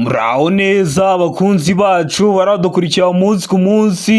Muraho neza abakunzi bacu baradukurikira umunsi ku munsi.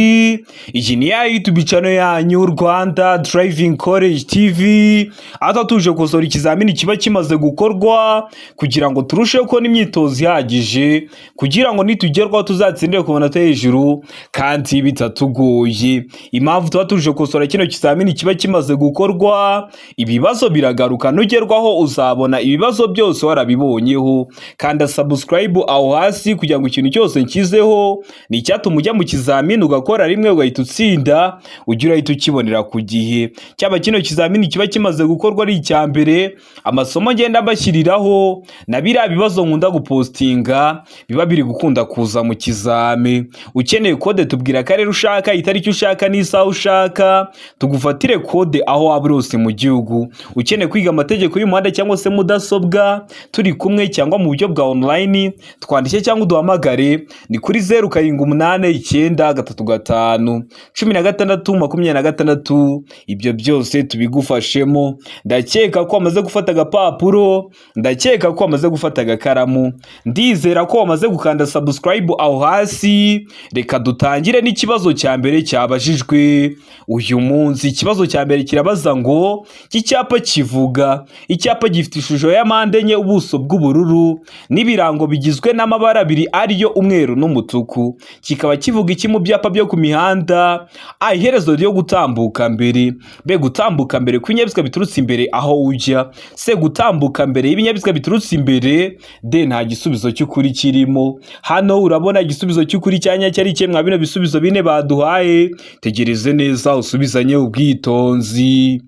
Iyi ni ya YouTube channel yanyu, Rwanda Driving College TV, aho tuje gukosora ikizamini kiba kimaze gukorwa kugira ngo turusheho kubona imyitozo ihagije, kugira ngo nitugerwaho tuzatsindire ku manota hejuru kandi bitatugoye. Impamvu tuba tuje gukosora kino kizamini kiba kimaze gukorwa, ibibazo biragaruka. Nugerwaho uzabona ibibazo byose warabibonyeho. Kanda subscribe aho hasi kugira ngo ikintu cyose nshyizeho ni icyatuma ujya mu kizamini ugakora rimwe ugahita utsinda, ujye urahita ukibonera ku gihe. Cyaba kino kizamini kiba kimaze gukorwa ari icya mbere, amasomo ngenda mbashyiriraho na biriya bibazo nkunda gupostinga biba biri gukunda kuza mu kizami. Ukeneye kode, tubwira akarere ushaka, itariki ushaka n'isaha ushaka, tugufatire kode aho waba uri hose mu gihugu. Ukeneye kwiga amategeko y'umuhanda cyangwa se mudasobwa turi kumwe cyangwa mu buryo bwa online, twandike cyangwa uduhamagare, ni kuri 0789351626. Ibyo byose tubigufashemo. Ndakeka ko wamaze gufata agapapuro, ndakeka ko wamaze gufata agakaramu, ndizera ko wamaze gukanda subscribe aho hasi. Reka dutangire n'ikibazo cya mbere cyabajijwe uyu munsi. Ikibazo cya mbere kirabaza ngo: iki cyapa kivuga? Icyapa gifite ishusho ya mpande enye, ubuso bw'ubururu n'ibirango bigizwe n'amabara abiri ariyo umweru n'umutuku, kikaba kivuga iki mu byapa byo ku mihanda? A, iherezo ryo gutambuka mbere; B, gutambuka mbere kw'ibinyabiziga biturutse imbere aho ujya; C, gutambuka mbere y'ibinyabiziga biturutse imbere; D, nta gisubizo cy'ukuri kirimo. Hano urabona igisubizo cy'ukuri cya nyacyo ari kimwe mwa bino bisubizo bine baduhaye. Tegereze neza usubizanye ubwitonzi.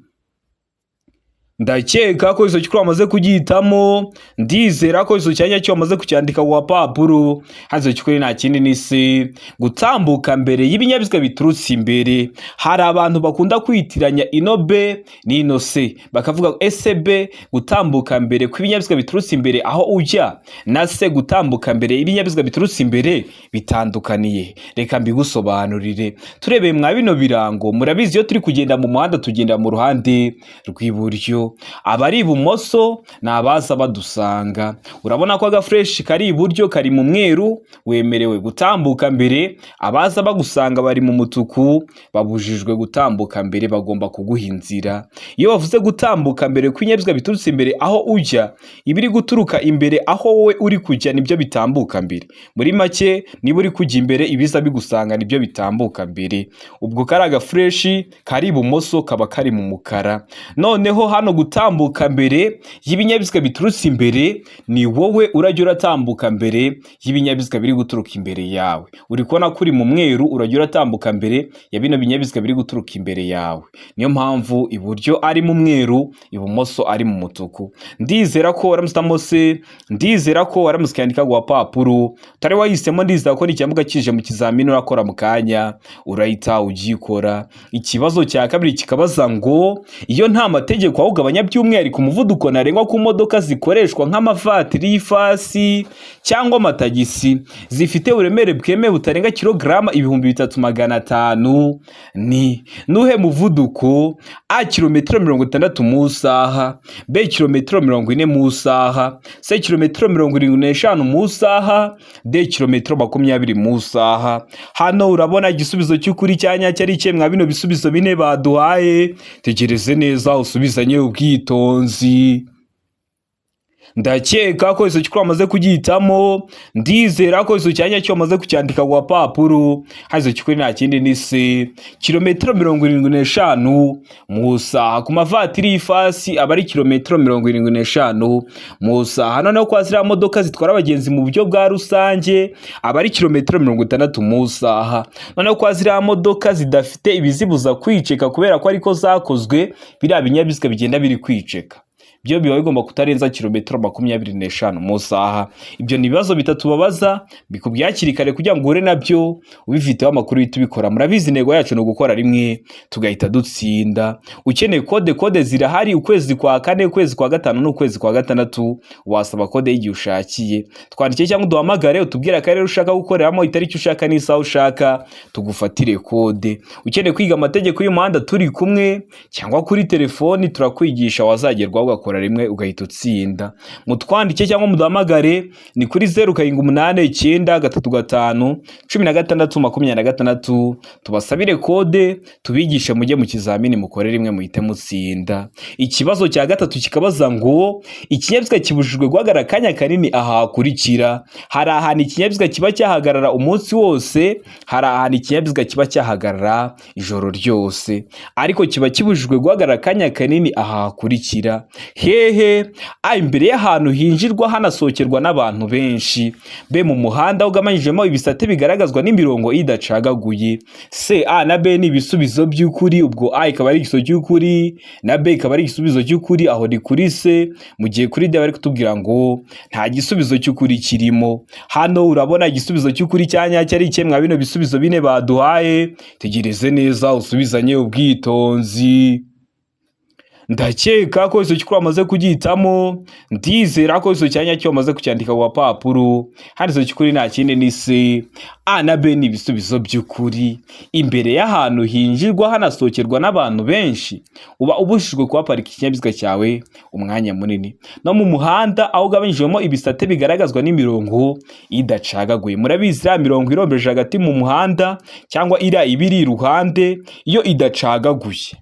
Ndakeka ko izo cy'ukuri wamaze kugihitamo, ndizera ko izo cyanya cyo wamaze kucyandika ku gapapuro. Hano cy'ukuri nta kindi, ni C, gutambuka mbere y'ibinyabiziga biturutse imbere. Hari abantu bakunda kwitiranya ino B n'ino C, bakavuga: ese B, gutambuka mbere kw'ibinyabiziga biturutse imbere aho ujya, na C, gutambuka mbere y'ibinyabiziga biturutse imbere, bitandukaniye? Reka mbigusobanurire. Turebeye mwa bino birango, murabizi iyo turi kugenda mu muhanda tugenda mu ruhande rw'iburyo, abari ibumoso ni abaza badusanga. Urabona ko agaflèche kari iburyo kari mu mweru, wemerewe gutambuka mbere. Abaza bagusanga bari mu mutuku, babujijwe gutambuka mbere, bagomba kuguha inzira. Iyo bavuze gutambuka mbere kw'ibinyabiziga biturutse imbere aho ujya, ibiri guturuka imbere aho wowe uri kujya nibyo bitambuka mbere. Muri make, niba uri kujya imbere, ibiza bigusanga nibyo bitambuka mbere. Ubwo kari agaflèche kari ibumoso kaba kari mu mukara. Noneho hano gutambuka mbere y'ibinyabiziga biturutse imbere, ni wowe urajya uratambuka mbere y'ibinyabiziga biri guturuka imbere yawe. Uri kubona ko uri mu mweru, urajya uratambuka mbere ya bino binyabiziga biri guturuka imbere yawe. Niyo mpamvu iburyo ari mu mweru, ibumoso ari mu mutuku. Ndizera ko waramutse se, ndizera ko waramutse ukandika ku gapapuro. Utari wahisemo, ndizera ko n'icyambuga kije mu kizamini urakora mu kanya urahita ugikora. Ikibazo cya kabiri kikabaza ngo: iyo nta mategeko awugabanya, by'umwihariko umuvuduko ntarengwa ku modoka zikoreshwa nk'amavatiri y'ifasi cyangwa amatagisi zifite uburemere bwemewe butarenga kilograma 3500, ni nuhe muvuduko? A, kilometero 60 mu isaha; B, kilometero 40 mu isaha; C, kilometero 75 mu isaha; D, kilometero 20 mu isaha. Hano urabona igisubizo cy'ukuri cya nyacyo ari ikihe mwa bino bisubizo bine baduhaye? Tegereze neza usubizanye ubwitonzi. Ndakeka ko izo cy'ukuri wamaze kugihitamo, ndizera ko izo cyanya cyo wamaze kucyandika ku gapapuro. Hano cy'ukuri nta kindi, ni C, kilometero 75 mu saha. Ku mavatiri y'ifasi aba ari kilometero 75 mu saha. Noneho kwa ziriya modoka zitwara abagenzi mu buryo bwa rusange aba ari kilometero 60 mu saha. Noneho kwa ziriya modoka zidafite ibizibuza kwiceka, kubera ko ariko zakozwe, biriya binyabiziga bigenda biri kwiceka, byo biba bigomba kutarenza kilometero 25 mu saha. Ibyo ni ibibazo bitatu babaza, bikubwiye hakiri kare kugira ngo uhure nabyo ubifiteho amakuru uhite ubikora. Murabizi, intego yacu ni ugukora rimwe tugahita dutsinda. Ukeneye kode, kode zirahari: ukwezi kwa kane, ukwezi kwa gatanu n'ukwezi kwa gatandatu. Wasaba kode y'igihe ushakiye. Twandike cyangwa uduhamagare, utubwire akarere ushaka gukoreramo, itariki ushaka n'isaha ushaka, tugufatire kode. Ukeneye kwiga amategeko y'umuhanda turi kumwe cyangwa kuri telefoni, turakwigisha, wazagerwaho ugakora rimwe ugahita utsinda. ugakora rimwe ugahita utsinda. Mutwandike cyangwa muduhamagare ni kuri 0789 35 16 26, tubasabire kode tubigishe mujye mu kizamini mukore rimwe muhite mutsinda. Ikibazo cya gatatu kikabaza ngo ikinyabiziga kibujijwe guhagarara akanya kanini aha hakurikira. Hari ahantu ikinyabiziga kiba cyahagarara umunsi wose, hari ahantu ikinyabiziga kiba cyahagarara ijoro ryose, ariko kiba kibujijwe guhagarara akanya kanini aha hakurikira. Hehe? A, imbere y'ahantu hinjirwa hanasohokerwa n'abantu benshi. B, mu muhanda ugabanyijemo ibisate bigaragazwa n'imirongo idacagaguye. C, A na B ni ibisubizo by'ukuri, ubwo A ikaba ari igisubizo cy'ukuri na B ikaba ari igisubizo cy'ukuri, aho ni kuri C, mu gihe kuri D bari kutubwira ngo nta gisubizo cy'ukuri kirimo. Hano urabona igisubizo cy'ukuri cya nyacyo ari ikihe mwa bino bisubizo bine baduhaye? Tegereze neza usubizanye ubwitonzi. Ndakeka ko icyo cy'ukuri wamaze kugihitamo, ndizera ko icyo cya nyacyo wamaze kucyandika ku gapapuro. Hano icyo cy'ukuri nta kindi ni C, A na B ni ibisubizo by'ukuri. Imbere y'ahantu hinjirwa hanasohokerwa n'abantu benshi, uba ubujijwe kuhaparika ikinyabiziga cyawe umwanya munini. No mu muhanda aho ugabanyijwemo ibisate bigaragazwa n'imirongo idacagaguye. Murabizi iriya mirongo irombeje hagati mu muhanda cyangwa iriya ibiri iruhande, iyo idacagaguye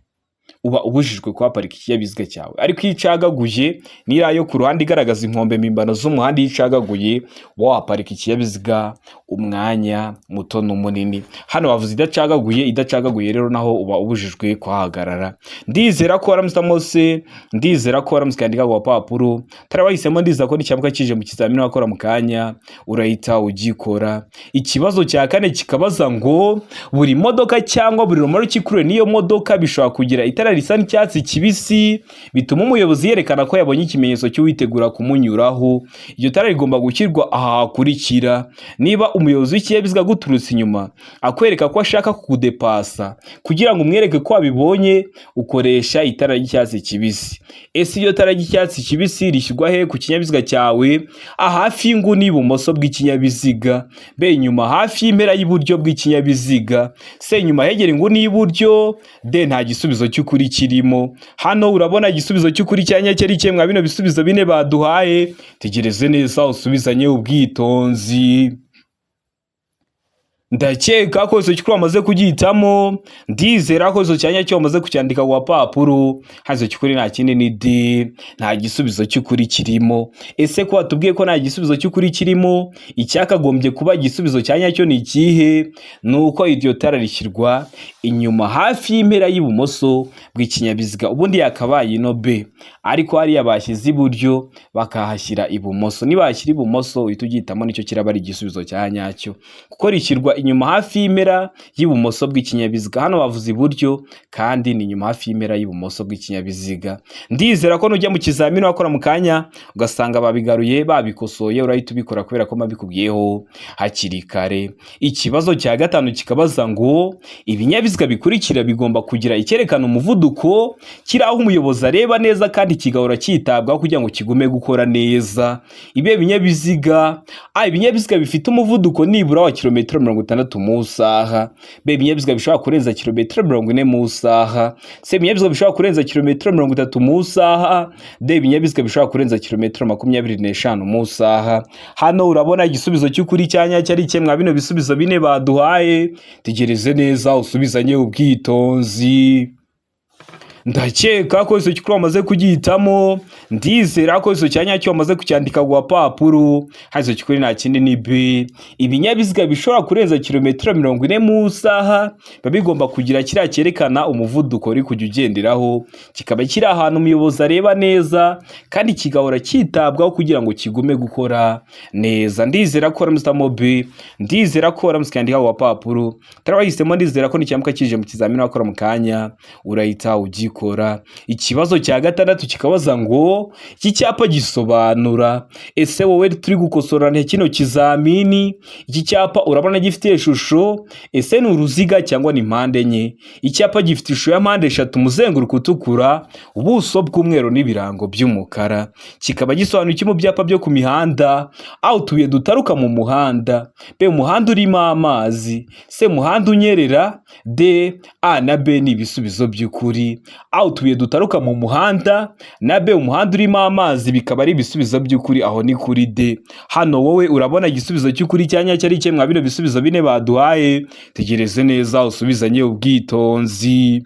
uba ubujijwe kuhaparika ikinyabiziga cyawe. Ariko iyo icagaguye, n'iriya yo ku ruhande igaragaza inkombe mpimbano z'umuhanda, iyo icagaguye uba waparika ikinyabiziga umwanya muto n'umunini. Hano bavuze idacagaguye, idacagaguye rero naho uba ubujijwe kuhahagarara. Ndizera ko waramutse mose, ndizera ko waramutse ukandika ku gapapuro tarawahisemo, ndizera ko n'icyambuka kije mu kizamini wakora mu kanya urahita ugikora. Ikibazo cya kane kikabaza ngo buri modoka cyangwa buri romoruki ikuruwe n'iyo modoka bishobora kugira itara risa n'icyatsi kibisi bituma umuyobozi yerekana ko yabonye ikimenyetso cy'uwitegura kumunyuraho. Iryo tara rigomba gushyirwa aha hakurikira. Niba umuyobozi w'ikinyabiziga aguturutse inyuma akwereka ko ashaka kukudepasa, kugira ngo umwereke ko wabibonye ukoresha itara ry'icyatsi kibisi. Ese iryo tara ry'icyatsi kibisi rishyirwa he ku kinyabiziga cyawe? A, hafi y'inguni y'ibumoso bw'ikinyabiziga. B, inyuma hafi y'impera y'iburyo bw'ikinyabiziga. C, inyuma hegera inguni y'iburyo. D, nta gisubizo cy'ukuri kirimo. Hano urabona igisubizo cy'ukuri cya nyacyo ari ikihe mwa bino bisubizo bine baduhaye? Tegereze neza usubizanye ubwitonzi. Ndakeka ko icyo cy'ukuri wamaze kugihitamo, ndizera ko icyo cya nyacyo wamaze kucyandika ku gapapuro. Hano icyo cy'ukuri nta kindi ni D, nta gisubizo cy'ukuri kirimo. Ese ko watubwiye ko nta gisubizo cy'ukuri kirimo, icyakagombye kuba igisubizo cya nyacyo ni ikihe? Ni uko iryo tara rishyirwa inyuma hafi y'impera y'ibumoso bw'ikinyabiziga. Ubundi yakabaye ino B, ariko hariya bashyize iburyo bakahashyira ibumoso. Niba bashyira ibumoso uhita ugihitamo, nicyo kiraba ari igisubizo cya nyacyo, kuko rishyirwa inyuma hafi y'impera y'ibumoso bw'ikinyabiziga. Hano bavuze iburyo kandi ni inyuma hafi y'impera y'ibumoso bw'ikinyabiziga. Ndizera ko nujya mu kizamini wakora mu kanya ugasanga babigaruye babikosoye, urahita ubikora kubera ko mbabikubwiyeho hakiri kare. Ikibazo cya gatanu kikabaza ngo ibinyabiziga bikurikira bigomba kugira icyerekana umuvuduko kiri aho umuyobozi areba neza kandi kigahora cyitabwaho kugira ngo kigume gukora neza. Ibihe binyabiziga? A, ibinyabiziga bifite umuvuduko nibura wa kilometero 60 mu isaha. B, ibinyabiziga bishobora kurenza kilometero 40 mu isaha. C, ibinyabiziga bishobora kurenza kilometero 30 mu isaha. D, ibinyabiziga bishobora kurenza kilometero 25 mu isaha. Hano urabona igisubizo cy'ukuri cya nyacyo ari ikihe mwa bino bisubizo bine baduhaye? Tegereze neza usubizanye ubwitonzi. Ndakeka ko icyo cy'ukuri wamaze kugihitamo, ndizera ko icyo cya nyacyo wamaze kucyandika ku gapapuro. Hano icyo cy'ukuri nta kindi ni B, ibinyabiziga bishobora kurenza kilometero 40 mu isaha biba bigomba kugira kiriya cyerekana umuvuduko uri kujya ugenderaho, kikaba kiri ahantu umuyobozi areba neza kandi kigahora cyitabwaho kugira ngo kigume gukora neza. Ndizera ko waramutse B, ndizera ko waramutse ukandika ku gapapuro utarawahisemo, ndizera ko nicyamuka kije mu kizamini wakora mu kanya urahita ugikora. Ikibazo cya gatandatu kikabaza ngo iki cyapa gisobanura. Ese wowe turi gukosorana kino kizamini, iki cyapa urabona gifite ishusho, ese ni uruziga cyangwa ni mpande enye? Icyapa gifite ishusho ya mpande eshatu, umuzenguruko utukura, ubuso bw'umweru n'ibirango by'umukara. Kikaba gisobanuye iki mu byapa byo ku mihanda? Aho utubuye dutaruka mu muhanda. B, umuhanda urimo amazi. C, umuhanda unyerera. D, A na B ni ibisubizo by'ukuri. A, utubuye dutaruka mu muhanda, na B, umuhanda urimo amazi, bikaba ari ibisubizo by'ukuri. Aho ni kuri D. Hano wowe urabona igisubizo cy'ukuri cya nyacyo ari mwa bino bisubizo bine baduhaye? Tegereze neza usubizanye ubwitonzi.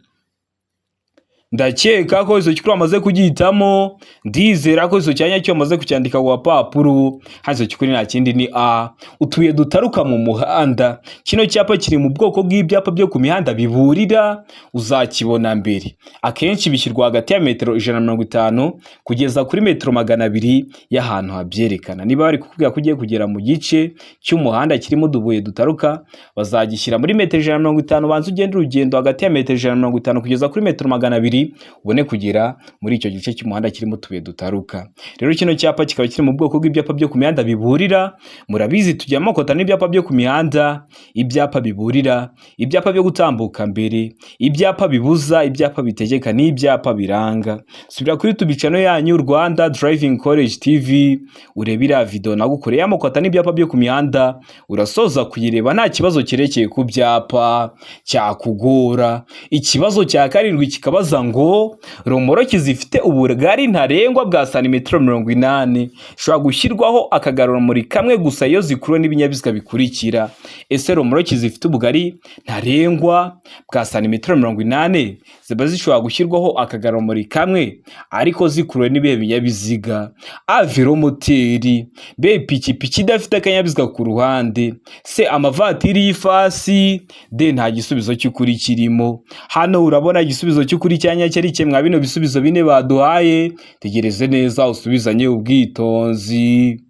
Ndakeka ko izo cy'ukuri wamaze kugihitamo. Ndizera ko izo cyanya cyo wamaze kucyandika ku gapapuro. Hano izo cy'ukuri nta kindi ni A, utubuye dutaruka mu muhanda. Kino cyapa kiri mu bwoko bw'ibyapa byo ku mihanda biburira, uzakibona mbere. Akenshi bishyirwa hagati ya metero 150 kugeza kuri metero 200 y'ahantu habyerekana. Niba bari kukubwira ko ugiye kugera mu gice cy'umuhanda kirimo udubuye dutaruka, bazagishyira muri metero 150. Banza ugende urugendo hagati ya metero 150 kugeza kuri metero 200, ubone kugera muri icyo gice cy'umuhanda kirimo utubuye dutaruka. Rero kino cyapa kikaba kiri mu bwoko bw'ibyapa byo ku mihanda biburira. Murabizi, tujya amoko atanu n'ibyapa byo ku mihanda: ibyapa biburira, ibyapa byo gutambuka mbere, ibyapa bibuza, ibyapa bitegeka n'ibyapa biranga. Subira kuri YouTube channel yanyu Rwanda Driving College TV, urebe iriya video nagukoreye amoko atanu n'ibyapa byo ku mihanda. Urasoza kuyireba nta kibazo cyerekeye ku byapa cyakugora. Ikibazo cya karindwi kikabaza ngo romoroki zifite ubugari ntarengwa bwa santimetero 80 zishobora gushyirwaho akagarurumuri kamwe gusa iyo zikuruwe n'ibinyabiziga bikurikira. Ese romoroki zifite ubugari ntarengwa bwa santimetero 80 ziba zishobora gushyirwaho akagarurumuri kamwe, ariko zikuruwe n'ibihe binyabiziga? A, velomoteri, B, ipikipiki idafite akanyabiziga ku ruhande, C, amavatiri y'ifasi, D, nta gisubizo cy'ukuri kirimo. Hano urabona igisubizo cy'ukuri cya nyacyo ari mwa bino bisubizo bine baduhaye? Tegereze neza usubizanye ubwitonzi.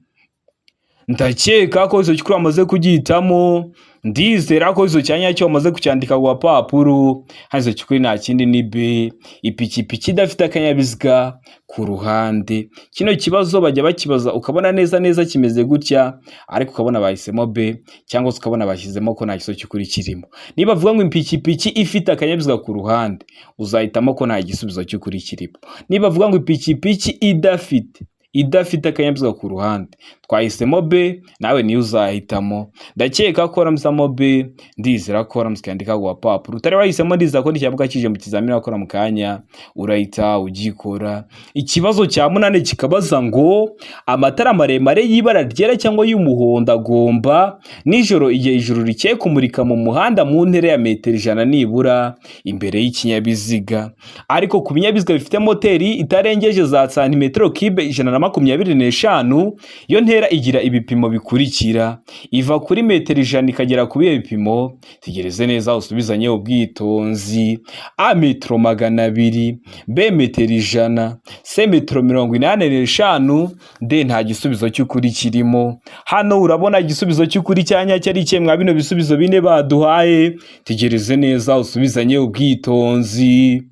Ndakeka ko icyo cy'ukuri wamaze kugihitamo. Ndizera ko icyo cya nyacyo wamaze kucyandika ku gapapuro. Hano icyo cy'ukuri nta kindi ni B, ipikipiki idafite akanyabiziga ku ruhande. Kino kibazo bajya bakibaza ukabona neza neza kimeze gutya, ariko ukabona bahisemo B, cyangwa se ukabona bashyizemo ko nta gisubizo cy'ukuri kirimo. Niba bavuga ngo ipikipiki ifite akanyabiziga ku ruhande, uzahitamo ko nta gisubizo cy'ukuri kirimo. Niba bavuga ngo ipikipiki idafite akanyabiziga ku ruhande, twahisemo B, nawe niyo uzahitamo. Ndakeka ko waramusamo B. Ndizera ko waramutse ukandika ku gapapuro. Utari wahisemo, ndizera ko n'ikibuga kije mu kizamini wakora mu kanya urahita ugikora. Ikibazo cya munani kikabaza ngo amatara maremare y'ibara ryera cyangwa y'umuhondo agomba nijoro, igihe ijuru rikeye, kumurika mu muhanda mu ntera ya metero 100 nibura imbere y'ikinyabiziga, ariko ku binyabiziga bifite moteri itarengeje za santimetero kibe 125, iyo ntera igira ibipimo bikurikira: iva kuri metero 100 ikagera ku bihe bipimo? Tegereze neza usubizanye ubwitonzi. A, metero 200, B, metero 100, C, metero 85, D, nta gisubizo cy'ukuri kirimo. Hano urabona igisubizo cy'ukuri cya nyacyo ari ikihe mwa bino bisubizo bine baduhaye? Tegereze neza usubizanye ubwitonzi.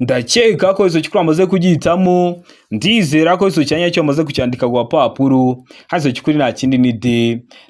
Ndakeka ko icyo cy'ukuri wamaze kugihitamo. Ndizera ko icyo cyanya cyo wamaze kucyandika ku gapapuro. Hano icyo cy'ukuri nta kindi ni D,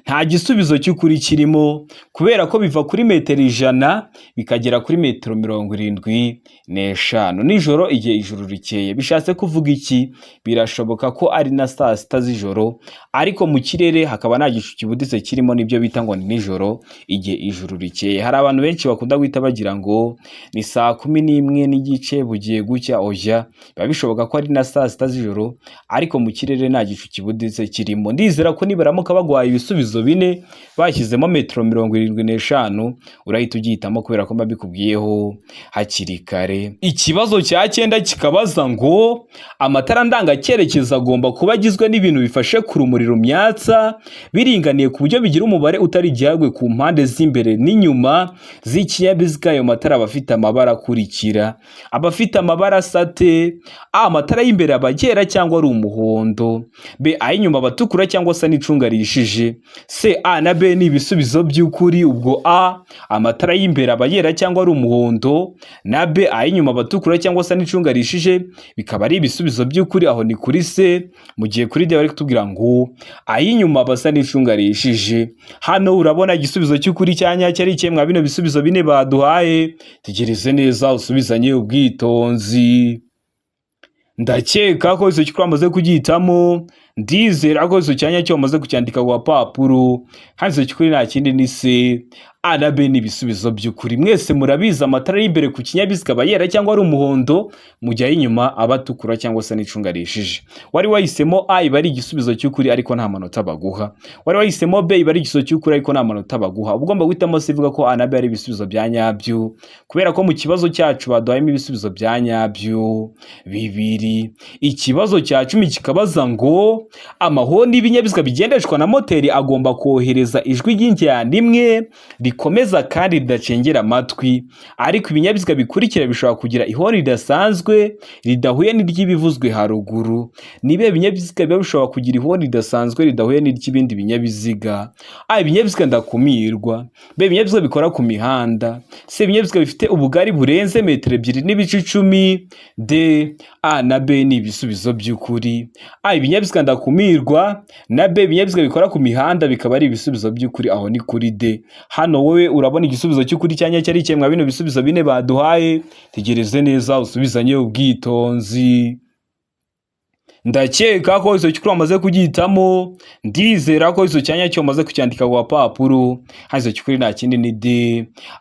nta gisubizo cy'ukuri kirimo, kubera ko biva kuri metero 100 bikagera kuri metero 75 nijoro igihe ijuru rikeye. Bishatse kuvuga iki? Birashoboka ko ari na saa sita z'ijoro, ariko mu kirere hakaba nta gicu kibuditse kirimo, nibyo bita ngo ni nijoro igihe ijuru rikeye. Hari abantu benshi bakunda guhita bagira ngo ni saa 11:30 bugiye gucya. Oya, biba bishoboka ko ari na saa 6 z'ijoro, ariko mu kirere nta gicu kibuditse kirimo. Ndizera ko nibaramuka baguhaye ibisubizo bine bashyizemo metero 75, urahita ugihitamo, kubera ko mbabikubwiyeho hakiri kare. Ikibazo cya cyenda kikabaza ngo amatara ndangacyerekezo agomba kuba agizwe n'ibintu bifashe ku rumuri rumyatsa biringaniye ku buryo bigira umubare utari igihagwe ku mpande z'imbere n'inyuma z'ikinyabiziga. Ayo matara aba afite amabara akurikira: aba afite amabara asate? A, amatara y'imbere aba yera cyangwa ari umuhondo, B, ay'inyuma aba atukura cyangwa asa n'icunga rihishije, C, A na B ni ibisubizo by'ukuri. Ubwo A, amatara y'imbere aba yera cyangwa ari umuhondo, na B, ay'inyuma aba atukura cyangwa asa n'icunga rihishije, bikaba ari ibisubizo by'ukuri. Aho ni kuri C. Mu gihe kuri D bari kutubwira ngo ay'inyuma aba asa n'icunga rihishije. Hano urabona igisubizo cy'ukuri cya nyacyo ari ikihe mwa bino bisubizo bine baduhaye? Tegereze neza usubizanye ubwitonzi. Ndakeka ko icyo cy'ukuri wamaze kugihitamo. Ndizera ko icyo cyanya cyo wamaze kucyandika ku gapapuro. Handitse cy'ukuri nta kindi ni C, A na B ni ibisubizo by'ukuri. Mwese murabizi, amatara y'imbere ku kinyabiziga aba yera cyangwa ari umuhondo, mu gihe ay'inyuma aba atukura cyangwa se n'icunga rishije. Wari wahisemo A iba ari igisubizo cy'ukuri, ariko nta manota baguha. Wari wahisemo B iba ari igisubizo cy'ukuri, ariko nta manota baguha. Uba ugomba guhitamo C, ivuga ko A na B ari ibisubizo bya nyabyo, kubera ko mu kibazo cyacu baduhayemo ibisubizo bya nyabyo bibiri. Ikibazo cya 10 kikabaza ngo amahoni y'ibinyabiziga bigendeshwa na moteri agomba kohereza ijwi ry'injyana imwe rikomeza kandi ridacengera amatwi, ariko ibinyabiziga bikurikira bishobora kugira ihoni ridasanzwe ridahuye n'iry'ibivuzwe haruguru. Ni ibihe binyabiziga biba bishobora kugira ihoni ridasanzwe ridahuye n'iry'ibindi binyabiziga? A, ibinyabiziga ndakumirwa; B, ibinyabiziga bikora ku mihanda; C, ibinyabiziga bifite ubugari burenze metero 2.10; D, A na B ni ibisubizo by'ukuri. A, ibinyabiziga ndakumirwa, na B, ibinyabiziga bikora ku mihanda, bikaba ari ibisubizo by'ukuri. Aho ni kuri D. Hano wowe urabona igisubizo cy'ukuri cyanya cyari ikihe mwa bino bisubizo bine baduhaye? Tegereze neza, usubizanye ubwitonzi. Ndakeka ko icyo cy'ukuri wamaze kugihitamo. Ndizera ko icyo cyanya cyo wamaze kucyandika ku gapapuro. Hano icyo cy'ukuri nta kindi ni D.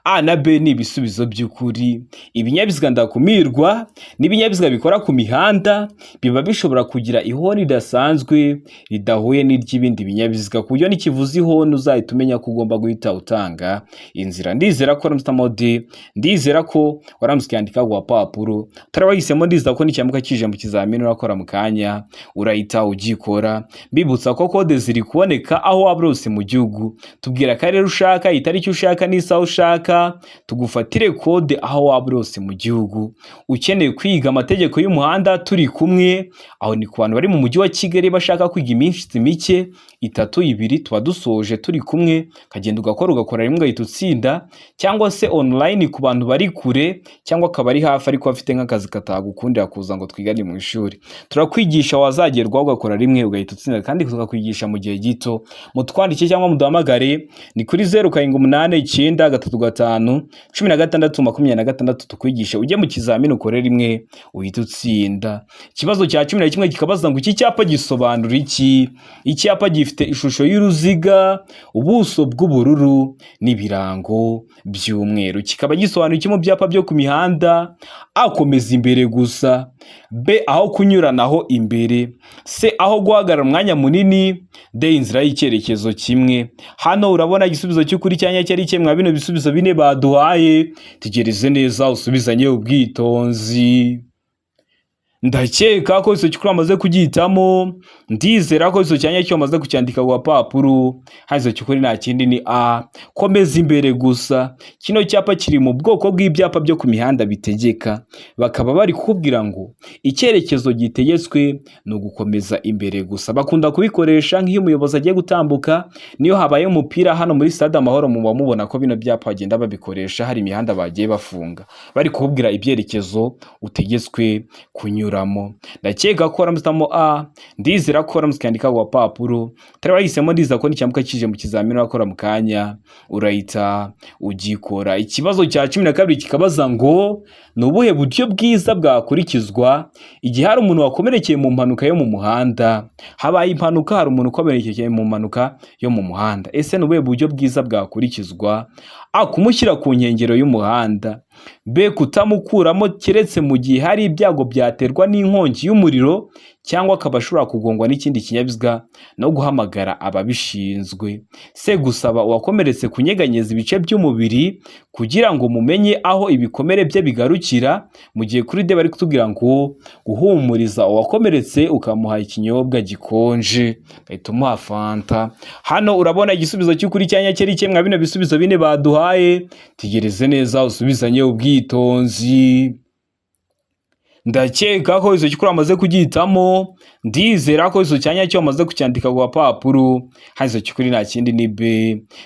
A na B ni ibisubizo by'ukuri. Ibinyabiziga ndakumirwa n'ibinyabiziga bikora ku mihanda biba bishobora kugira ihoni ridasanzwe ridahuye n'iry'ibindi binyabiziga, ku buryo nikivuza ihoni uzahita umenya ko ugomba guhita utanga inzira. Ndizera ko waramutse D, ndizera ko waramutse ukiyandika ku gapapuro. Utarabahisemo, ndizera ko nicyamuka kije mu kizamini urakora mu kanya urahita ugikora. Mbibutsa ko kode ziri kuboneka aho waba hose mu gihugu. Tubwira akarere ushaka, itariki ushaka n'isaha ushaka, tugufatire kode aho waba hose mu gihugu. Ukeneye kwiga amategeko y'umuhanda turi kumwe, aho ni ku bantu bari mu mujyi wa Kigali bashaka kwiga iminsi mike, 3, 2, tuba dusoje turi kumwe, ukagenda ugakora, ugakora rimwe ugahita utsinda, cyangwa se online ku bantu bari kure cyangwa akaba ari hafi ariko afite nk'akazi katagukundira kuza ngo twigane mu ishuri. Turakwigisha, wazagerwaho ugakora rimwe ugahita utsinda, kandi tukakwigisha mu gihe gito. Mutwandike cyangwa muduhamagare, ni kuri 0789351626, tukwigishe ujye mu kizamini ukore rimwe uhite utsinda. Ikibazo cya 11 kikabaza ngo iki cyapa gisobanura iki? Icyapa gifite ishusho y'uruziga, ubuso bw'ubururu n'ibirango by'umweru, kikaba gisobanura iki mu byapa byo ku mihanda? A, komeza imbere gusa; B, aho kunyuranaho imbere; C, aho guhagarara umwanya munini; D, inzira y'icyerekezo kimwe. Hano urabona igisubizo cy'ukuri cyanya cyari ikihe mwa bino bisubizo bine baduhaye? Tegereze neza, usubizanye ubwitonzi. Ndakeka ko icyo cy'ukuri wamaze kugihitamo. Ndizera ko icyo cyanya cyo wamaze kucyandika ku gapapuro. Hano icyo cy'ukuri nta kindi ni A, komeza imbere gusa. Kino cyapa kiri mu bwoko bw'ibyapa byo ku mihanda bitegeka, bakaba bari kukubwira ngo icyerekezo gitegetswe ni ugukomeza imbere gusa. Bakunda kubikoresha nk'iyo umuyobozi agiye gutambuka, niyo habaye umupira hano muri Stade Amahoro, muba mubona ko bino byapa bagenda babikoresha, hari imihanda bagiye bafunga bari kukubwira ibyerekezo utegetswe kunyuramo. Ndakeka ko waramutse A, ndizera ko waramutse ukandika ku gapapuro. Utari wahisemo, ndizera ko nicyamuka kije mu kizamini urakora mu kanya urahita ugikora. Ikibazo cya 12 kikabaza ngo ni ubuhe buryo bwiza bwakurikizwa igihe hari umuntu wakomerekeye mu mpanuka yo mu muhanda? Habaye impanuka, hari umuntu ukomerekeye mu mpanuka yo mu muhanda, ese ni ubuhe buryo bwiza bwakurikizwa? A, kumushyira ku nkengero y'umuhanda; B, kutamukuramo keretse mu gihe hari ibyago byaterwa n'inkongi y'umuriro cyangwa akaba ashobora kugongwa n'ikindi kinyabiziga no guhamagara ababishinzwe; C, gusaba uwakomeretse kunyeganyeza ibice by'umubiri kugira ngo mumenye aho ibikomere bye bigarukira, mu gihe kuri D bari kutubwira ngo guhumuriza uwakomeretse ukamuha ikinyobwa gikonje, ugahita umuha fanta. Hano urabona igisubizo cy'ukuri cyanya cyari ikihe mwa bino bisubizo bine baduhaye? Tegereze neza, usubizanye ubwitonzi. Ndakeka ko icyo cy'ukuri wamaze kugihitamo. Ndizera ko icyo cyanya cyo wamaze kucyandika ku gapapuro. Hano icyo cy'ukuri nta kindi ni B,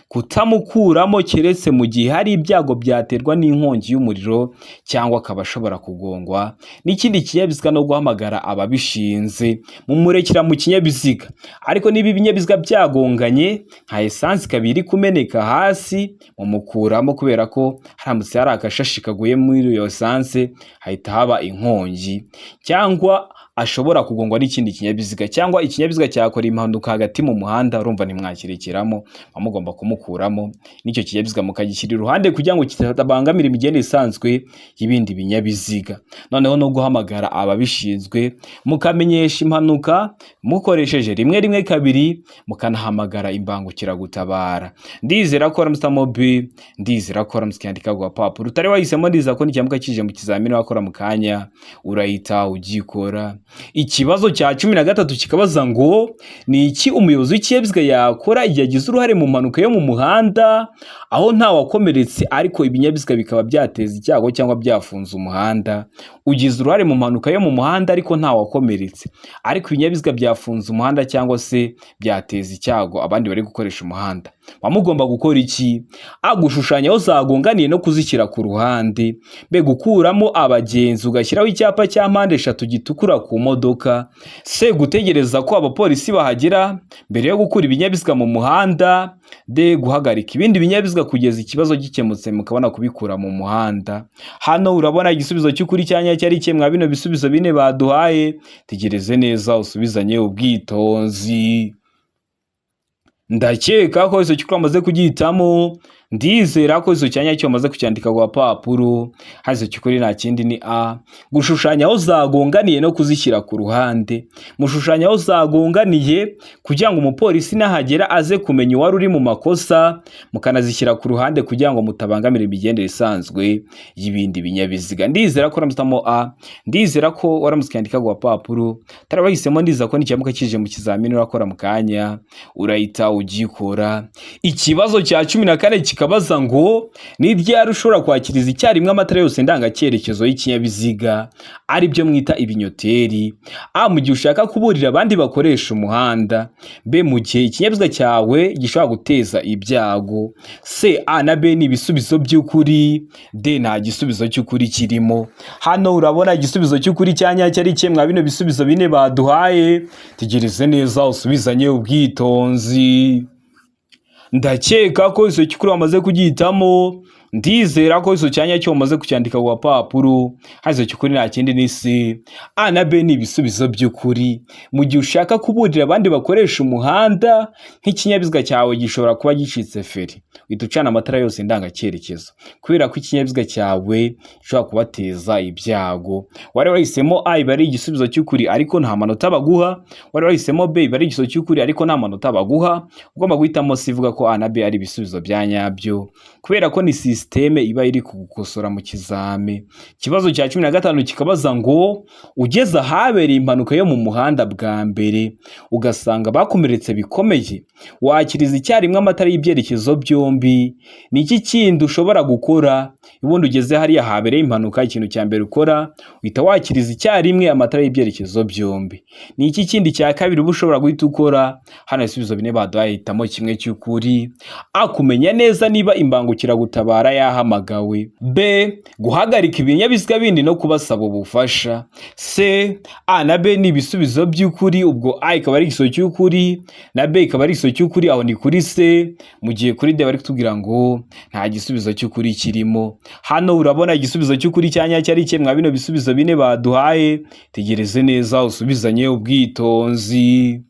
kutamukuramo keretse mu gihe hari ibyago byaterwa n'inkongi y'umuriro cyangwa akaba ashobora kugongwa n'ikindi kinyabiziga no guhamagara ababishinze. Mumurekera mu kinyabiziga, ariko niba ibinyabiziga byagonganye nka esansi ikaba iri kumeneka hasi, mumukuramo, kubera ko haramutse hari agashashi kaguye muri iyo esanse hahita haba inkongi, cyangwa ashobora kugongwa n'ikindi kinyabiziga, cyangwa ikinyabiziga cyakora impanuka hagati mu muhanda, urumva ntimwakirekeramo, muba mugomba kumukuramo n'icyo kinyabiziga mukagishyira iruhande kugira ngo kitabangamira imigendere isanzwe y'ibindi binyabiziga. Noneho no guhamagara ababishinzwe mukamenyesha impanuka mukoresheje 112, mukanahamagara imbangukiragutabara. Ndizera ko waramutse B, ndizera ko waramutse ukiyandika ku gapapuro. Utari wahisemo, ndizera ko nicyamuka kije mu kizamini wakora mu kanya urahita ugikora. Ikibazo cya 13 kikabaza ngo ni iki umuyobozi w'ikinyabiziga yakora igihe agize uruhare mu mpanuka yo mu muhanda aho nta wakomeretse ariko ibinyabiziga bikaba byateza icyago cyangwa byafunze umuhanda? Ugize uruhare mu mpanuka yo mu muhanda ariko nta wakomeretse, ariko ibinyabiziga byafunze umuhanda cyangwa se byateza icyago abandi bari gukoresha umuhanda, muba mugomba gukora iki? A, gushushanya aho zagonganiye no kuzishyira ku ruhande. B, gukuramo abagenzi ugashyiraho icyapa cya mpande eshatu gitukura ku modoka. C, gutegereza ko abapolisi bahagera mbere yo gukura ibinyabiziga mu muhanda. D, guhagarika ibindi binyabiziga kugeza ikibazo gikemutse mukabona kubikura mu muhanda. Hano urabona igisubizo cy'ukuri cya nyacyo ari kimwe mwa bino bisubizo bine baduhaye. Tegereze neza usubizanye ubwitonzi. Ndakeka ko icyo cy'ukuri wamaze kugihitamo, ndizera ko icyo cyanya cyo wamaze kucyandika ku gapapuro. Hano icyo cy'ukuri nta kindi ni A, gushushanya aho zagonganiye no kuzishyira ku ruhande. Mushushanya aho zagonganiye kugira ngo umupolisi nahagera aze kumenya uwari uri mu makosa, mukanazishyira ku ruhande kugira ngo mutabangamira imigendere isanzwe y'ibindi binyabiziga. Ndizera ko waramutse A, ndizera ko waramutse ukiyandika ku gapapuro. Utari wahisemo, ndizera ko nicyamuka kije mu kizamini urakora mu kanya urahita ugikora. Ikibazo cya 14 kikabaza ngo ni ryari ushobora kwakiriza icyarimwe amatara yose ndangacyerekezo y'ikinyabiziga, ari byo mwita ibinyoteri? A, mu gihe ushaka kuburira abandi bakoresha umuhanda. B, mu gihe ikinyabiziga cyawe gishobora guteza ibyago. C, A na B ni ibisubizo by'ukuri. D, nta gisubizo cy'ukuri kirimo. Hano urabona igisubizo cy'ukuri cya nyacyo ari kimwe mwa bino bisubizo bine baduhaye. Tegereze neza usubizanye ubwitonzi. Ndakeka ko icyo cy'ukuri wamaze kugihitamo, ndizera ko icyo cyanya cyo wamaze kucyandika ku gapapuro. Hano icyo cy'ukuri nta kindi ni C, A na B ni ibisubizo by'ukuri. Mu gihe ushaka kuburira abandi bakoresha umuhanda, nk'ikinyabiziga cyawe gishobora kuba gicitse feri, uhita ucana amatara yose ndangacyerekezo kubera ko ikinyabiziga cyawe gishobora kubateza ibyago. Wari wahisemo A iba ari igisubizo cy'ukuri ariko nta manota baguha. Wari wahisemo B iba ari igisubizo cy'ukuri ariko nta manota baguha. Ugomba guhitamo C ivuga ko A na B ari ibisubizo bya nyabyo, kubera ko ni sisiteme iba iri kugukosora mu kizami. Ikibazo cya 15 kikabaza ngo ugeze ahabereye impanuka yo mu muhanda bwa mbere ugasanga bakomeretse bikomeye, wakiriza icyarimwe amatara y'ibyerekezo byombi, ni iki kindi ushobora gukora? Ubundi ugeze hariya habereye impanuka, ikintu cya mbere ukora uhita wakiriza icyarimwe amatara y'ibyerekezo byombi. Ni iki kindi cya kabiri uba ushobora guhita ukora? Hano ibisubizo bine baduhaye, hitamo kimwe cy'ukuri. A, kumenya neza niba imbangukiragutabara yahamagawe. B, guhagarika ibinyabiziga bindi no kubasaba ubufasha. C, A na B ni ibisubizo by'ukuri, ubwo A ikaba ari igisubizo cy'ukuri na B ikaba ari igisubizo cy'ukuri, aho ni kuri C, mu gihe kuri D bari kutubwira ngo nta gisubizo cy'ukuri kirimo. Hano urabona igisubizo cy'ukuri cya nyacyo ari kimwe mwa bino bisubizo bine baduhaye. Tegereze neza usubizanye ubwitonzi.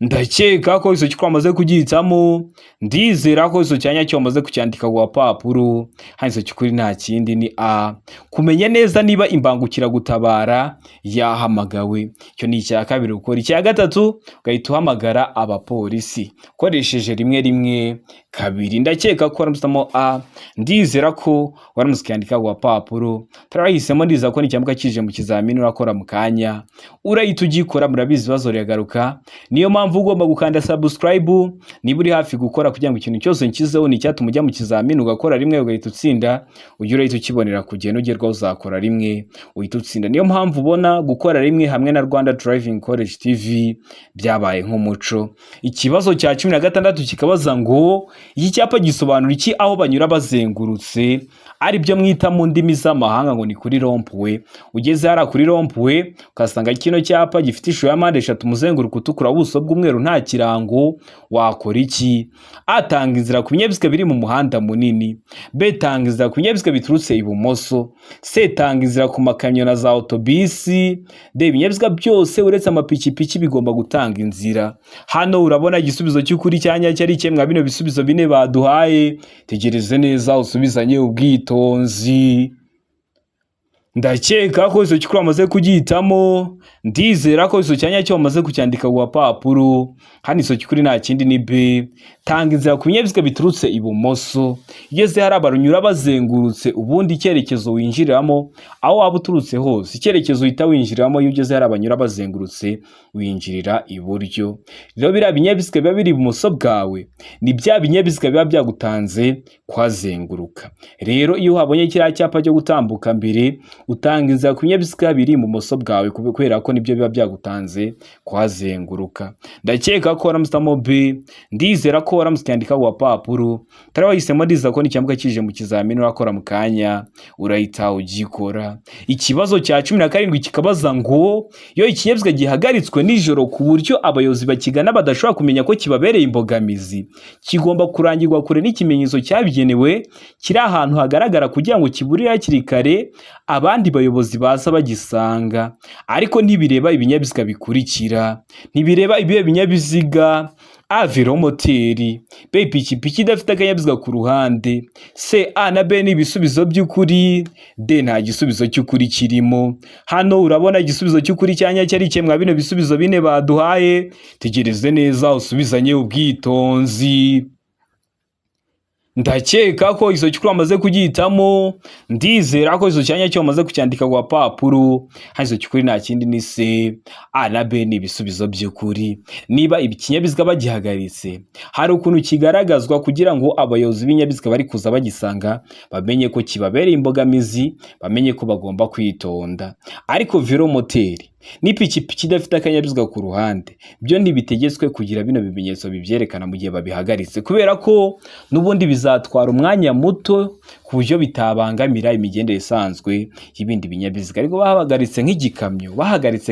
Ndakeka ko icyo cy'ukuri wamaze kugihitamo, ndizera ko icyo cyanya cyo wamaze kucyandika ku gapapuro. Hano icyo cy'ukuri nta kindi ni A, kumenya neza niba imbangukiragutabara yahamagawe. Icyo ni icya kabiri ukora. Icya gatatu ugahita uhamagara abapolisi ukoresheje 112. Ndakeka ko waramutse A, ndizera ko waramutse ukiyandika ku gapapuro. Turahisemo, ndizera ko nicyamuka kije mu kizamini urakora mu kanya urahita ugikora. Murabizi ibibazo biragaruka, niyo mpamvu ugomba gukanda subscribe niba uri hafi gukora, kugira ngo ikintu cyose nshyizeho ni icyatuma ujya mu kizamini ugakora rimwe ugahita utsinda, ujye urahita ukibonera ku gihe. Nugerwaho uzakora rimwe uhita utsinda. Niyo mpamvu ubona gukora rimwe hamwe na Rwanda Driving College TV byabaye nk'umuco. Ikibazo cya 16 kikabaza ngo Iki cyapa gisobanura iki aho banyura bazengurutse, ari byo mwita mu ndimi z'amahanga ngo ni kuri rond-point? Ugeze hariya kuri rond-point ukasanga kino cyapa gifite ishusho ya mpande eshatu, umuzenguruko utukura, ubuso bw'umweru, nta kirango, wakora iki? A, tanga inzira ku binyabiziga biri mu muhanda munini. B, tanga inzira ku binyabiziga biturutse ibumoso. C, tanga inzira ku makamyo na za otobisi. D, ibinyabiziga byose uretse amapikipiki bigomba gutanga inzira. Hano urabona igisubizo cy'ukuri cya nyacyo ari kimwe bino bisubizo bine baduhaye. Tegereze neza usubizanye ubwitonzi. Ndakeka ko icyo cy'ukuri wamaze kugihitamo. Ndizera ko icyo cyanya cyo wamaze kucyandika ku gapapuro. Hano icyo cy'ukuri nta kindi ni B, tanga inzira ku binyabiziga biturutse ibumoso. Igeze hari abarunyura bazengurutse, ubundi icyerekezo winjiriramo aho waba uturutse hose, icyerekezo uhita winjiriramo iyo ugeze hari abanyura bazengurutse, winjirira iburyo. Rero biriya binyabiziga biba biri ibumoso bwawe ni bya binyabiziga biba byagutanze kuhazenguruka. Rero iyo uhabonye kiriya cyapa cyo gutambuka mbere, utanga inzira ku binyabiziga biri ibumoso bwawe, kubera ko nibyo biba byagutanze kuhazenguruka. Ndakeka ko waramusitamo B. Ndizera ko waramutse ukandika ku gapapuro. Utari wahisemo, ndizera ko n'icyambuka kije mu kizamini urakora mu kanya urahita ugikora. Ikibazo cya 17 kikabaza ngo: iyo ikinyabiziga gihagaritswe nijoro ku buryo abayobozi bakigana badashobora kumenya ko kibabereye imbogamizi, kigomba kurangirwa kure n'ikimenyetso cyabigenewe kiri ahantu hagaragara kugira ngo kiburire hakiri kare abandi bayobozi baza bagisanga, ariko ntibireba ibinyabiziga bikurikira. Ntibireba ibihe binyabiziga? A, velomoteri. B, ipikipiki idafite akanyabiziga ku ruhande. C, A na B ni ibisubizo by'ukuri. D, nta gisubizo cy'ukuri kirimo. Hano urabona igisubizo cy'ukuri cya nyacyo ari kimwe bino bisubizo bine baduhaye. Tegereze neza usubizanye ubwitonzi. Ndakeka ko izo cy'ukuri wamaze kugihitamo. Ndizera ko izo cyanya cyo wamaze kucyandika ku gapapuro. Hano izo cy'ukuri nta kindi ni C, A na B ni ibisubizo by'ukuri. Niba ikinyabiziga bagihagaritse, hari ukuntu kigaragazwa kugira ngo abayobozi b'ibinyabiziga bari kuza bagisanga bamenye ko kibabereye imbogamizi, bamenye ko bagomba kwitonda. Ariko velomoteri n'ipikipiki idafite akanyabiziga ku ruhande byo ntibitegetswe kugira bino bimenyetso bibyerekana mu gihe babihagaritse, kubera ko n'ubundi bizatwara umwanya muto ku buryo bitabangamira imigendere isanzwe y'ibindi binyabiziga. Ariko bahagaritse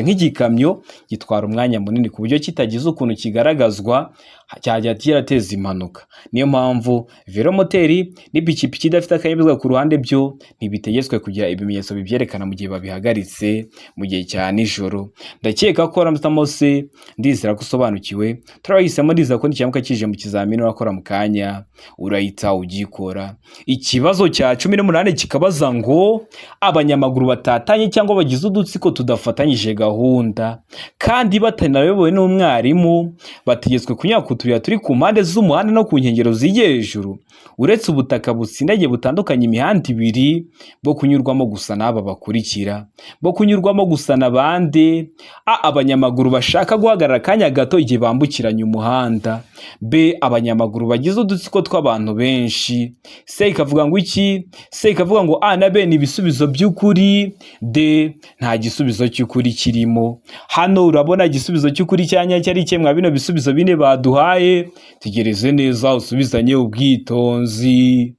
nk'igikamyo gitwara umwanya munini ku buryo kitagize ukuntu kigaragazwa cyajya kirateza impanuka. Niyo mpamvu velomoteri n'ipikipiki idafite akanyabiziga ku ruhande byo ntibitegetswe kugira ibimenyetso bibyerekana mu gihe babihagaritse mu gihe cya nijoro. Ndakeka ko waramutse se. Ndizera ko usobanukiwe. Turabahisemo, ndizera ko n'ikiyamuka kije mu kizamini urakora mu kanya urahita ugikora. Ikibazo cya 18 kikabaza ngo: abanyamaguru batatanye cyangwa bagize udutsiko tudafatanyije gahunda kandi batanayobowe n'umwarimu bategetswe kunyura ku tuyira turi ku mpande z'umuhanda no ku nkengero zigiye hejuru, uretse ubutaka butsindagiye butandukanye imihanda ibiri, bwo kunyurwamo gusa n'aba bakurikira. Bwo kunyurwamo gusa n'abandi: A, abanyamaguru bashaka guhagarara akanya gato igihe bambukiranya umuhanda. B, abanyamaguru bagize udutsiko tw'abantu benshi. C ikavuga ngo iki? C ikavuga ngo A na B ni ibisubizo by'ukuri. D, nta gisubizo cy'ukuri kirimo. Hano urabona igisubizo cy'ukuri cya nyacyo ari kimwe bino bisubizo bine baduhaye. Tegereze neza usubizanye ubwitonzi.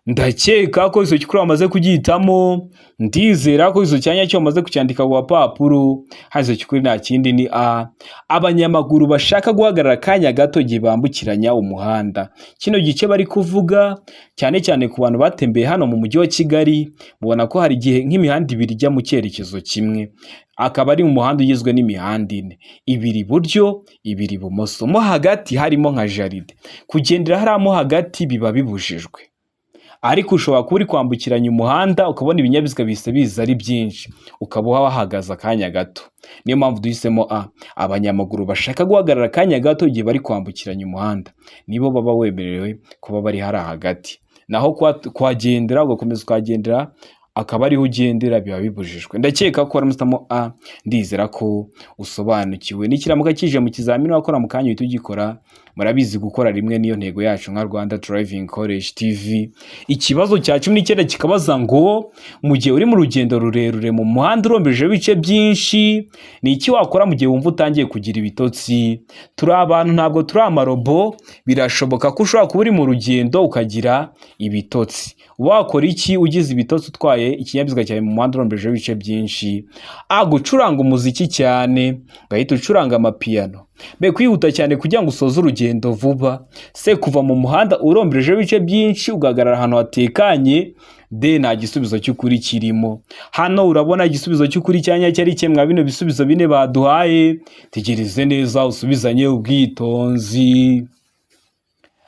Ndakeka ko icyo cy'ukuri wamaze kugihitamo. Ndizera ko icyo cyanya cyo wamaze kucyandika ku gapapuro. Hano icyo cy'ukuri nta kindi ni A, abanyamaguru bashaka guhagarara akanya gato igihe bambukiranya umuhanda. Kino gice bari kuvuga cyane cyane ku bantu batembeye hano mu mujyi wa Kigali, mubona ko hari igihe nk'imihanda ibiri ijya mu cyerekezo kimwe, akaba ari umuhanda ugizwe n'imihanda ine, ibiri iburyo, ibiri ibumoso, mo hagati harimo nka jardin. Kugendera hariya mo hagati biba bibujijwe, ariko ushobora kuba uri kwambukiranya umuhanda ukabona ibinyabiziga bihise biza ari byinshi, ukaba wahagaze akanya gato. Niyo mpamvu duhisemo A, abanyamaguru bashaka guhagarara akanya gato igihe bari kwambukiranya umuhanda, nibo baba wemerewe kuba bari hariya hagati. Naho kuhagendera ugakomeza ukahagendera akaba ariho ugendera, biba bibujijwe. Ndakeka ko waramutamo A, ndizera ko usobanukiwe. Nikiramuka kije mu kizamini wakora mu kanya uhita ugikora. Murabizi, gukora rimwe niyo ntego yacu nka Rwanda Driving College TV. Ikibazo cya 19 kikabaza ngo: mu gihe uri mu rugendo rurerure mu muhanda uromberejeho ibice byinshi, ni iki wakora mu gihe wumva utangiye kugira ibitotsi? Turi abantu, ntabwo turi amarobo. Birashoboka ko ushobora kuba uri mu rugendo ukagira ibitotsi. Wakora iki ugize ibitotsi utwaye ikinyabiziga cyawe mu muhanda uromberejeho ibice byinshi? A, gucuranga umuziki cyane, ugahita ucuranga amapiyano. B, kwihuta cyane kugira ngo usoze urugendo vuba. C, kuva mu muhanda uromberejeho ibice byinshi ugahagarara ahantu hatekanye. D, nta gisubizo cy'ukuri kirimo. Hano urabona igisubizo cy'ukuri cya nyacyo ari kimwe mwa bino bisubizo bine baduhaye. Tegereze neza usubizanye ubwitonzi.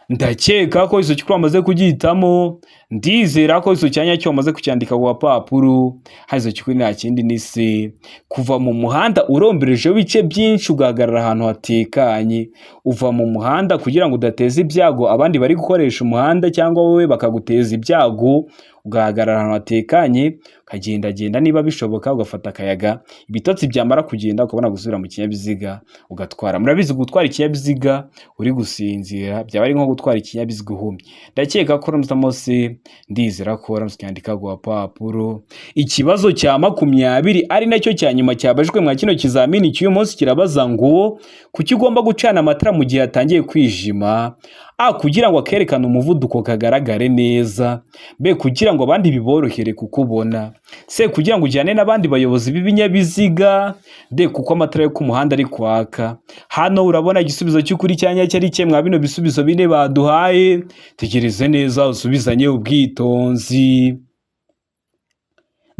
Ndakeka ko izo cy'ukuri wamaze kugihitamo. Ndizera ko izo cyanya cyo wamaze kucyandika ku gapapuro. Hano izo cy'ukuri nta kindi ni C, kuva mu muhanda uromberejeho ibice byinshi ugahagarara ahantu hatekanye. Uva mu muhanda kugira ngo udateza ibyago abandi bari gukoresha umuhanda, cyangwa wowe bakaguteza ibyago, ugahagarara ahantu hatekanye, ukagendagenda niba bishoboka, ugafata akayaga. Ibitotsi byamara kugenda ukabona gusubira mu kinyabiziga ugatwara. Murabizi, gutwara ikinyabiziga uri gusinzira byaba ari nko gutwara ikinyabiziga uhumye. Ndakeka ko uramutse se, ndizera ko uramutse ucyandika ku gapapuro. Ikibazo cya 20, ari nacyo cya nyuma cyabajijwe mwa kino kizamini cy'uyu munsi, kirabaza ngo: kuki ugomba gucana amatara mu gihe hatangiye kwijima? A, kugira ngo akerekane umuvuduko kagaragare neza. B, kugira ngo abandi biborohere kukubona. C, kugira ngo ujyane n'abandi bayobozi b'ibinyabiziga. D, kuko amatara yo ku muhanda ari kwaka. Hano urabona igisubizo cy'ukuri cya nyacyo ari kimwe mwa bino bisubizo bine baduhaye. Tegereze neza usubizanye ubwitonzi.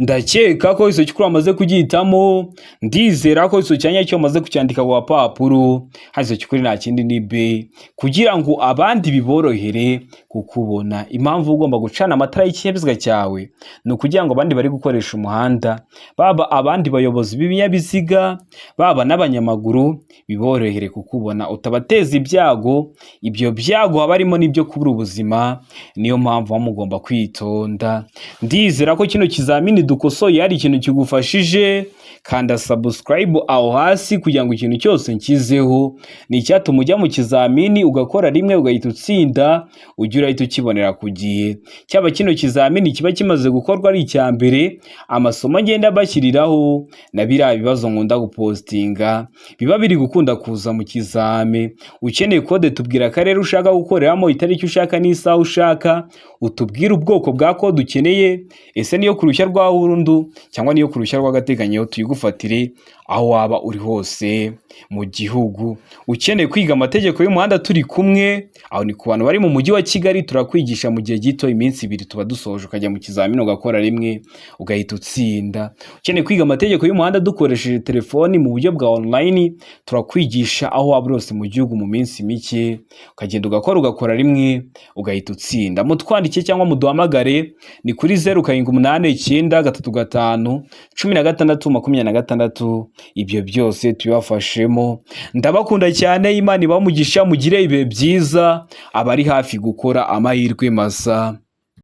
Ndakeka ko iso cy'ukuri wamaze kugihitamo. Ndizera ko iso cyanya cyo wamaze kucyandika ku gapapuro. Hano iso cy'ukuri nta kindi ni B, kugira ngo abandi biborohere kukubona. Impamvu ugomba gucana amatara y'ikinyabiziga cyawe ni ukugira ngo abandi bari gukoresha umuhanda, baba abandi bayobozi b'ibinyabiziga, baba n'abanyamaguru, biborohere kukubona, utabateza ibyago. Ibyo byago haba harimo n'ibyo kubura ubuzima, niyo mpamvu muba mugomba kwitonda. Ndizera ko kino kizamini dukosoye hari ikintu kigufashije. Kanda subscribe aho hasi kugira ngo ikintu cyose nshyizeho ni icyatuma ujya mu kizamini ugakora rimwe ugahita utsinda, ujye urahita ukibonera ku gihe. Cyaba kino kizamini kiba kimaze gukorwa ari icya mbere, amasomo agenda bashyiriraho na biriya bibazo nkunda gupostinga biba biri gukunda kuza mu kizame. Ukeneye kode, tubwira akarere ushaka gukoreramo, itariki ushaka n'isaha ushaka, utubwire ubwoko bwa kode ukeneye. Ese niyo ku ruhushya rwa burundu cyangwa niyo ku ruhushya rw'agateganyo? Tuyigufatire aho waba uri hose mu gihugu. Ukeneye kwiga amategeko y'umuhanda turi kumwe, aho ni ku bantu bari mu mujyi wa Kigali, turakwigisha mu gihe gito, iminsi 2 tuba dusoje, ukajya mu kizamini ugakora rimwe ugahita utsinda. Ukeneye kwiga amategeko y'umuhanda dukoresheje telefoni mu buryo bwa online, turakwigisha aho waba uri hose mu gihugu mu minsi mike, ukagenda ugakora rimwe ugahita utsinda. Mutwandike cyangwa muduhamagare, ni kuri 0789351626. Ibyo byose tubibafashemo. Ndabakunda cyane, Imana ibahe umugisha, mugire ibihe byiza, abari hafi gukora amahirwe masa.